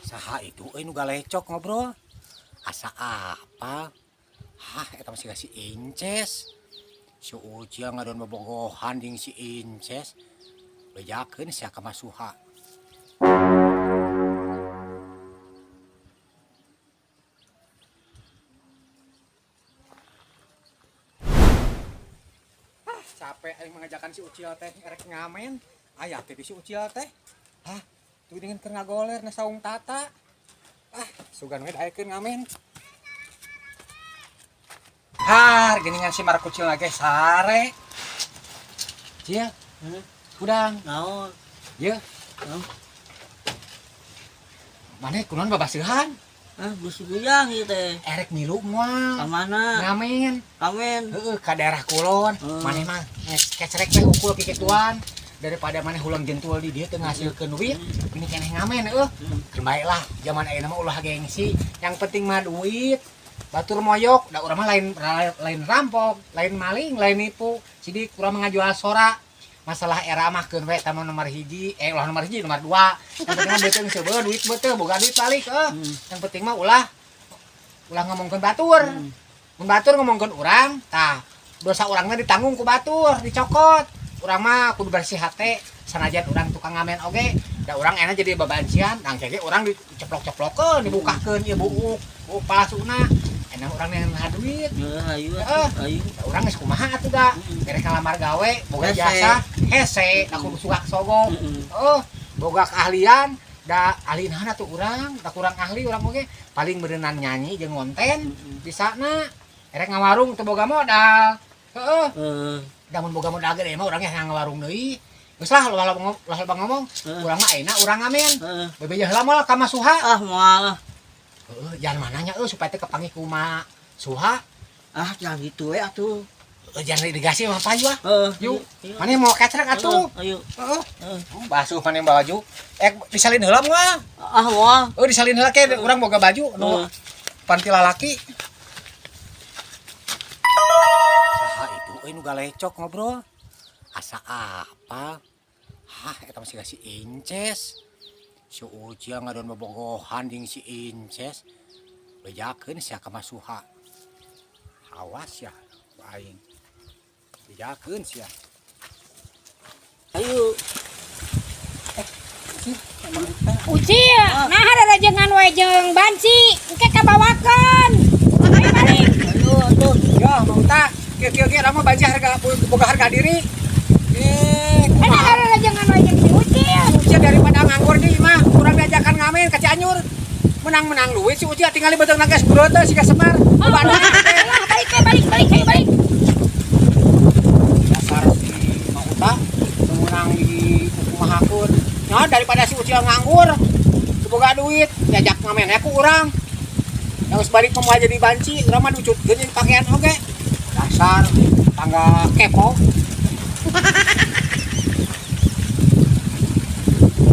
Saha itu euy nu galecok ngobrol? Asa apa? Hah, eta mah siga si Inces. Si Ucil ngadon bobogohan jeung si Inces. Bejakeun sia ka Mas Suha. Ah, capek aing mengajakan si Ucil teh erek ngamen. Aya teh di si Ucil teh. Hah, tuh dengan keur ngagoler na saung tata. Ah, sugan we daekeun ngamen. Har, geuningan si Markucil lagi sare. Cil, hudang. Naon? Ye. Naon? Maneh kunaon babaseuhan? Ah, bus bujang ieu teh. Erek milu moal. Ka mana? Ngamen. Kamen. Heeh, ka daerah kulon. Hmm. Maneh mah kecerek teh ukul kikituan. Daripada maneh hulang jentul di dieu teu ngasilkeun duit, ini keneh ngamen heuh. Keun bae lah, zaman ayeuna mah ulah gengsi. Yang penting mah duit. Batur moyok, da urang mah lain lain rampok, lain maling, lain nipu. Sidik urang mah ngajual sora. Masalah era mah keun we eta mah nomor hiji, eh ulah nomor hiji, nomor dua. Yang penting mah beuteung seubeuh duit beuteung, boga duit balik heuh. Yang penting mah ulah ulah ngomongkeun batur. Mun batur ngomongkeun urang, tah dosa urang mah ditanggung ku batur, dicokot. Urang mah kudu bersih hate, sanajan urang tukang ngamen oge, da urang enak jadi babancian, tang kege urang diceplok-ceplokeun, dibukakeun ieu buuk, buuk palsuna. Enak urang yang nahan duit. Heeh, ayu Heeh. ayu. Da urang geus kumaha atuh da? Mereka lamar gawe, boga Hese. jasa, hese, da kudu sugak sogok. Oh, boga keahlian, da ahli naon atuh urang, da kurang ahli urang oge, paling beureunan nyanyi jeung ngonten. Bisana erek ngawarung teu boga modal. Heeh. Heeh. Da mun boga modal gede mah urang yang ngawarung deui. Geus lah ulah ulah loba ngomong. Urang mah ayeuna urang ngamen. Heeh. Bebeja heula moal ka Mas Suha. Ah, moal ah. Heeh, jalan mananya euy supaya teu kapanggih ku Ma Suha. Ah, jangan gitu we atuh. Heeh, jangan irigasi mah payu ah. Heeh. Yuk. Maneh mau kecrek atuh. Ayo. Heeh. Heeh. Basuh maneh baju. Eh disalin heula moal. Ah, moal. Heuh disalin heula ke urang boga baju nu panti lalaki. Saha itu euy nu galecok ngobrol? Asa apa? Hah, eta mah siga si Inces. Si Ucil ngadon bobogohan jeung si Inces. Bejakeun sia ka Mas Suha. Awas ya ku aing. Bejakeun sia. Ayo. Ucil, nah rarajengan wae jeung banci, engke kabawakeun. Ayo balik. Ayo atuh. Ya, mau tak? Kieu kieu kieu mah banci harga boga harga diri. Eh, Eta kumaha? rarajengan wae jeung si Ucil. Ucil daripada nganggur di mah kurang diajakan ngamen ka Cianjur. Menang-menang duit si Ucil tinggal beuteung nangkes bureut teh siga Semar. Oh, Bandung alah, balik we, balik, balik, ayo balik. Dasar si Mauta menang di kumahakeun. Nah, daripada si Ucil nganggur, teu boga duit, diajak ngamen ku urang. Yang geus balik mah jadi banci, urang mah ducutkeun jeung pakaian oge. Dasar tangga kepo.